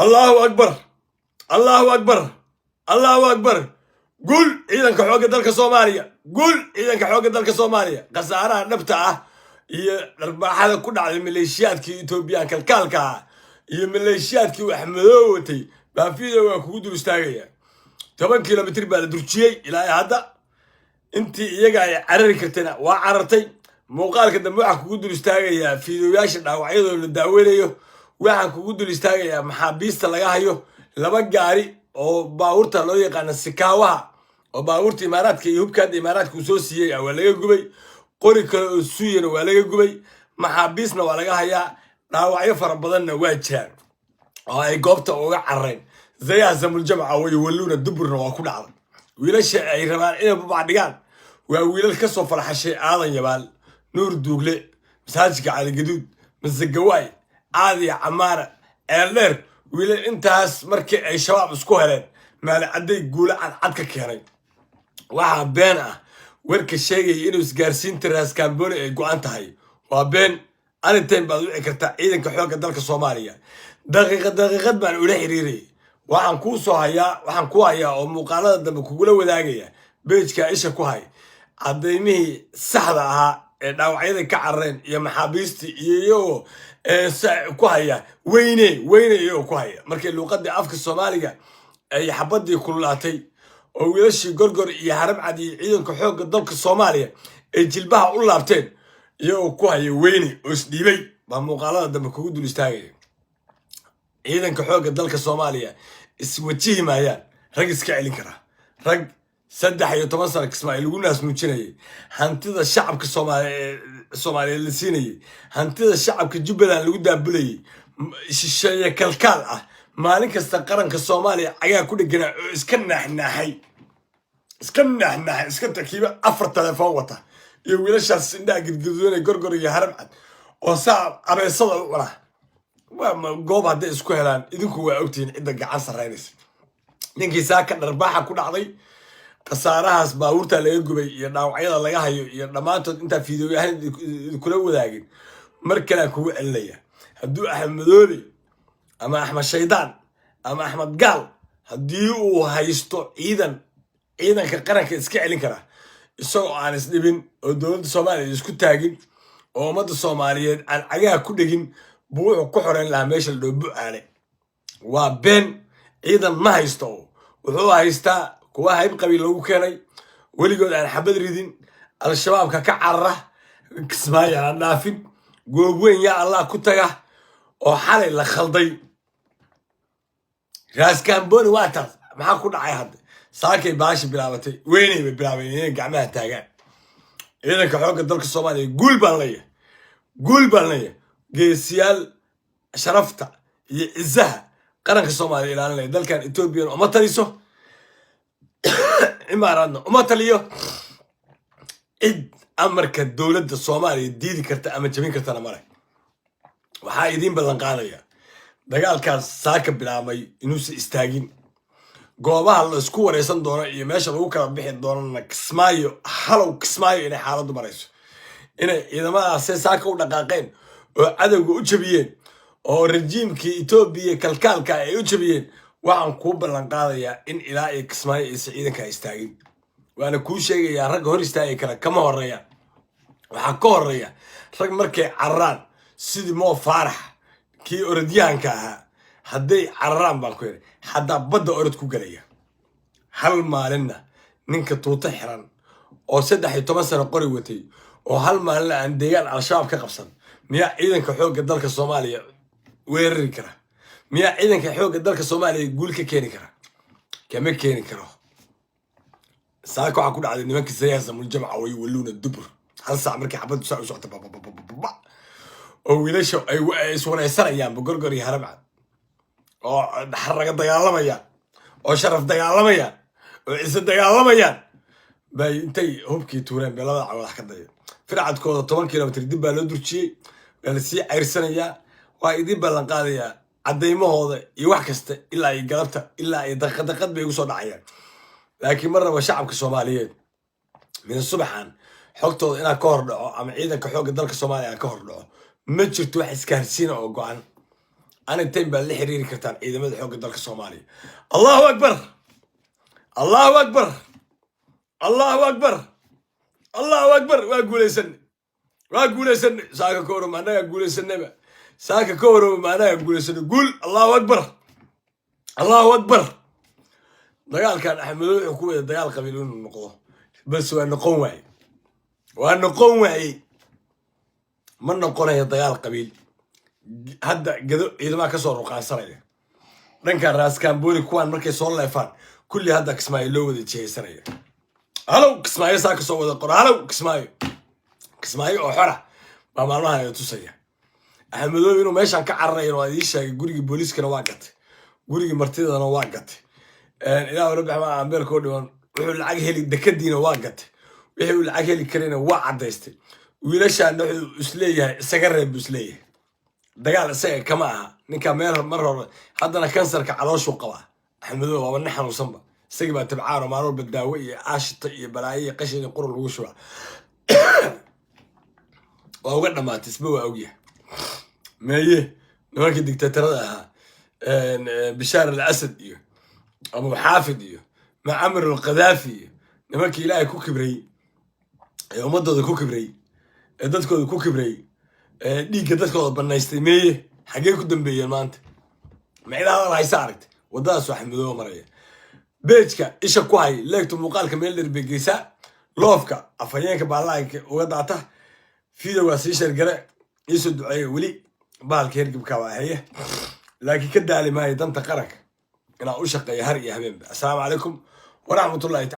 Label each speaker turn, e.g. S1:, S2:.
S1: Allahu akbar, Allahu akbar, Allahu akbar! Guul ciidanka xoogga dalka Soomaaliya! Guul ciidanka xoogga dalka Soomaaliya! Khasaaraha dhabta ah iyo dharbaaxada ku dhacday maleeshiyaadkii Etoobiyaan kalkaalka ah iyo maleeshiyaadkii wax madoo watay baa video waa kugu dul istaagaya. 10 kilomitir baa la durjiyey ilaa hadda. Intii iyaga ay carari kartayna waa carartay. Muuqaalka dambe waxaa kugu dul istaagayaa fiidoyaasha dhaawacyadoo la daaweynayo. Waxaan kugu dul istaagayaa maxaabiista laga hayo, laba gaari oo baabuurta loo yaqaano sikaawaha oo baabuurta Imaaraadka iyo hubkaadda Imaaraadka uu soo siiyey ah waa laga gubay. Qori kale oo suuyana waa laga gubay. Maxaabiisna waa laga hayaa, dhaawacyo fara badanna waa jiraan oo ay goobta uga carareen. Sayahzamuljamca wayuwalluuna duburna waa ku dhacday. Wiilasha ay rabaan inay babac dhigaan waa wiilal ka soo farxashay Aadan Yabaal, Nuur Duugle, masaajidka Caligaduud, Masegawaay, Caadiya, Camaara, Ceeldheer. Wiilal intaas markii ay Shabaab isku heleen Maalicadday guulo cadcad ka keenay. Waxaa been ah warka sheegaya inuu isgaarsiinta Raaskaamboni ay go-an tahay. Waa been. Anytime baad wici kartaa ciidanka xoogga dalka Soomaaliya. Daqiiqad daqiiqad baan ula xiriirayay. Waxaan kuu soo hayaa, waxaan ku hayaa oo muuqaalada dambe kugula wadaagaya, page-ka isha ku hay, cadaymihii saxda ahaa ee dhaawacyada ka carareen iyo maxaabiistii iyo iyagoo ku haya "weyne, weyne", iyagoo ku haya markay luuqadii afka Soomaaliga ay xabadii kululaatay oo wiilashii Gorgor iyo Haramcad iyo ciidanka xoogga dalka Soomaaliya ay jilbaha u laabteen, iyagoo ku haya "weyne" oo isdhiibay baa muuqaalada dambe kugu dul istaagaya. Ciidanka xoogga dalka Soomaaliya iswajihi maayaan rag iska celin kara, rag 13 sano Kismaayo lagu naas nuujinayay, hantida shacabka Soomaaliyeed la siinayay, hantida shacabka Jubbaland lagu daabulayay, shisheeye kalkaal ah, maalin kasta qaranka Soomaaliya cagaa ku dheganaa oo iska naaxnaaxay, iska naaxnaaxay, iska takiiba afar telefoon wata, iyo wiilashaas indhaha gidgududanay, Gorgor iyo Haramcad, oo saa abeesada u cunaa. Waa goob hadday isku helaan, idinku waa ogtihiin cidda gacan sarraynaysa. Ninkii saaka dharbaaxa ku dhacday, khasaarahaas baabuurta laga gubay iyo dhaawacyada laga hayo iyo dhammaantood intaa fiidiyoyahan idinkula wadaagin, mar kalean kugu celinaya: hadduu Axmed Madoobe ama Axmed Shaydaan ama Axmed Gaal haddii uu haysto ciidan ciidanka qaranka iska celin kara, isagoo aan isdhibin oo dowladda Soomaaliya isku taagin oo ummadda Soomaaliyeed aan cagaha ku dhegin, buu wuxuu ku xoreyn lahaa meesha la dhoo Bu'aale. Waa been. Ciidan ma haysto. Wuxuu haystaa kuwa hayb qabiil lagu keenay, weligood aan xabad ridin, Al-Shabaabka ka carara, Kismaayo aan dhaafin, goobweyn yaa Allah ku taga oo xalay la khalday. Raaskamboni waa taas. Maxaa ku dhacay hadda? Saakay baashi bilaabatay, weynay bay bilaabeen inay gacmaha taagaan. Ciidanka xoogga dalka Soomaaliya, guul baan leeyahay, guul baan leeyahay. Geesiyaal sharafta iyo cizaha qaranka Soomaaliya ilaalinaya. Dalkan Ethoobiyan uma taliso, Imaaraadna uma taliyo. Cid amarka dowladda Soomaaliya diidi karta ama jabin kartana male. Waxaa idiin ballan qaadaya dagaalkaas saaka bilaabmay inuusan istaagin. Goobaha la isku wareysan doono iyo meesha lagu kala bixi doonana Kismaayo, halow Kismaayo inay xaaladdu marayso, inay ciidamadaasee saaka u dhaqaaqeen oo cadowga u jabiyeen oo rajiimkii Etoobiya kalkaalka ay u jabiyeen. Waxaan kuu ballan qaadayaa in ilaa iyo Kismaayo aysan ciidanka istaagin. Waana kuu sheegayaa, ragga hor istaagi kara kama horeeya. Waxaa ka horeeya rag markay cararaan sidii Moo Faarax kii orodyahanka ahaa. Hadday cararaan baan ku yidhi, xataa badda orod ku gelaya. Hal maalinna ninka tuuto xiran oo 13 sano qori watay oo hal maalinna aan deegaan Al-Shabaab ka qabsan, miyaa ciidanka xoogga dalka Soomaaliya weerari kara? Miyaa ciidanka xoogga dalka Soomaaliya guul ka keeni kara? Kama keeni karo. Saaka waxaa ku dhacday nimanka sayahzamuljamca wayuwalluuna dubur. Hal saac markii xabaddu saa u socota bababababa oo wiilasha ay iswareysanayaan, Gorgor iyo Haramcad, oo xaraga dagaalamayaan oo sharaf dagaalamayaan oo ciise dagaalamayaan, bay intay hubkii tuureen bay labada cagood wax ka dayeen. Fircadkooda 10 kilomitr dib baa loo durjiyey, waa lasii cayrsanayaa. Waa idiin ballan qaadayaa caddaymahooda iyo wax kasta ilaa iyo galabta, ilaa iyo daqiiqad daqiiqad bay igu soo dhacayaan. Laakiin mar raba shacabka Soomaaliyeed min subaxan xogtooda inaan ka hor dhaco ama ciidanka xoogga dalka Soomaaliya aan ka hor dhaco. Ma jirto wax isgaarsiina oo go-an. Anytime baad la xiriiri kartaan ciidamada xoogga dalka Soomaaliya. Allahu akbar, Allahu akbar, Allahu akbar, Allahu akbar! Waa guulaysanay, waa guulaysanay. Saaka ka horoma annagaa guulaysanayba, saaka ka horoma annagaa guulaysanay. Guul! Allahu akbar, Allahu akbar! Dagaalkan Axmedo wuxuu ku wada dagaal qabiil inuu noqdo, balse waa noqon waaye, waa noqon waaye. Ma noqonayo dagaal qabiil. Hadda Gado ciidamaha kasoo ruqaansanaya dhanka Raaskamboni, kuwaan markay soo leefaan kulli hadda Kismaayo loo wada jihaysanaya. Halow Kismaayo, saa kasoo wada qora. Halow Kismaayo, Kismaayo oo xora baa maalmahan ina tusaya. Axmedoobe inuu meeshaan ka cararayo waa idii sheegay. Gurigii booliiskana waa gatay, gurigii martidana waa gatay. Ilaa rabbi xamaa ambeelkoo dhiman wuxuu lacag heli, dekadiina waa gatay. Wixii uu lacag heli karayna waa caddaystay. Wiilashaana wuxuu isleeyahay isaga reeb buu isleeyahay. Dagaal isaga kama aha ninka meel mar hore. Haddana kansarka calooshuu qabaa Axmedoobe, waaba nin xanuunsanba. Isagii baa tabcaano, maalin walba daawo iyo aashita iyo balaayo iyo qashin iyo qurun lagu shubaa. Waa uga dhamaatay, isba waa ogyahay. Meeye nimankii dictatorada ahaa, Bishaar al Asad iyo Abu Xaafid iyo Macamar Alkhadaafi iyo nimankii Ilaahay ku kibray ee ummadooda ku kibray ee dadkooda ku kibray ee dhiigga dadkooda banaystay, meeye? Xaggee ku dambeeyeen maanta? Micda hadal haysa aragtay. Waddadaas waa Xamidooba maraya. Page-ka isha ku hay, leegto muuqaalka meel dheer bay geysaa. Love-ka afhayeenka baalaanka uga daata. Video waa sii share gare, iisoo duceeya. Weli bahalka hergibka waa haye, laakiin ka daali maayo danta qaranka inaan u shaqeeyo har iyo habeenba. Assalaamu calaykum waraxmatullahi.